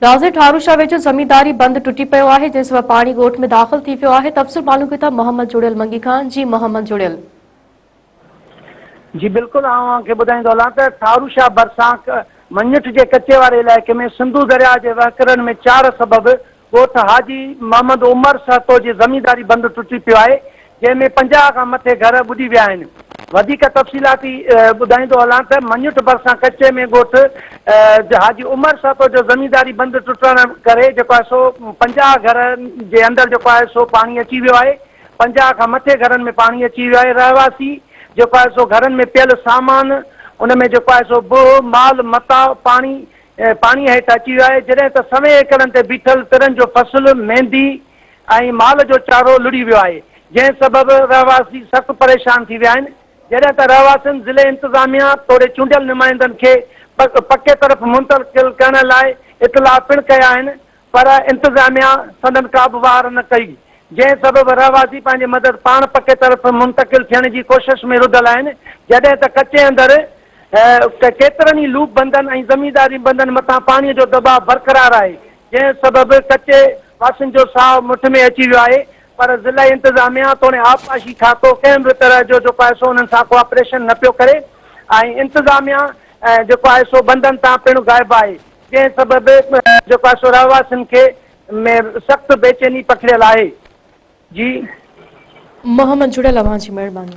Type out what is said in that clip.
ناظر ٺاروشاه ويجهو زمينداري بند ٽٽي پيو آهي جنهن سبب پاڻي ڳوٺ ۾ داخل ٿي ويو آهي تفصيل معلوم ڪيون ٿا محمد جڙيل منگي کان جي محمد جڙيل. جي بلڪل آئون اوهان کي ٻڌائيندو هلان ته ٺاروشاه ڀرسان مڃٺ جي ڪچي واري علائقي ۾ سنڌو درياء جي وهڪرن ۾ چاڙهه سبب ڳوٺ حاجي محمد عمر سهتو جي زمينداري بند ٽٽي پيو آهي، جنهن ۾ 50 کان مٿي گهر ٻڏي ويا آهن. وڌيڪ تفصيلاتي ٻڌائيندو هلان ته مڃٺ ڀرسان ڪچي ۾ ڳوٺ حاجي عمر سهتو جو زمينداري بند ٽٽڻ ڪري جيڪو آهي سو 50 گهرن جي اندر جيڪو آهي سو پاڻي اچي ويو آهي، 50 کان مٿي گهرن ۾ پاڻي اچي ويو آهي، رهواسي جيڪو آهي سو گهرن ۾ پيل سامان ان ۾ جيڪو آهي سو بهه، مال، متاع، پاڻي پاڻي هيٺ اچي ويو آهي، جڏهن ته سوين ايڪڙن تي بيٺل ترن جو فصل، ميندي ۽ مال جو چارو لڙهي ويو آهي، جنهن سبب رهواسي سخت پريشان ٿي ويا آهن، جڏهن ته رهواسين ضلعي انتظاميا توڙي چونڊيل نمائندن کي پڪي طرف منتقل ڪرڻ لاء اطلاع پڻ ڪيا آهن پر انتظاميا سندن ڪابه واهر نه ڪئي، جنهن سبب رهواسي پنهنجي مدد پاڻ پڪي طرف منتقل ٿيڻ جي ڪوشش ۾ رڌل آهن، جڏهن ته ڪچي اندر ڪيترن ئي لوپ بندن ۽ زمينداري بندن مٿان پاڻي جو دٻاء برقرار آهي، جنهن سبب ڪچي واسين جو ساهه مٺ ۾ اچي ويو آهي، پر ضلعي انتظاميا توڻي آبپاشي کاتو ڪنهن به طرح جو جيڪو آهي سو انهن سان ڪوآپريشن نه پيو ڪري ۽ انتظاميا جيڪو آهي سو بندن تان پڻ غائب آهي، جنهن سبب جيڪو آهي سو رهواسين کي ۾ سخت بيچيني پکڙيل آهي. جي. محمد جڙيل اوهان جي مهرباني.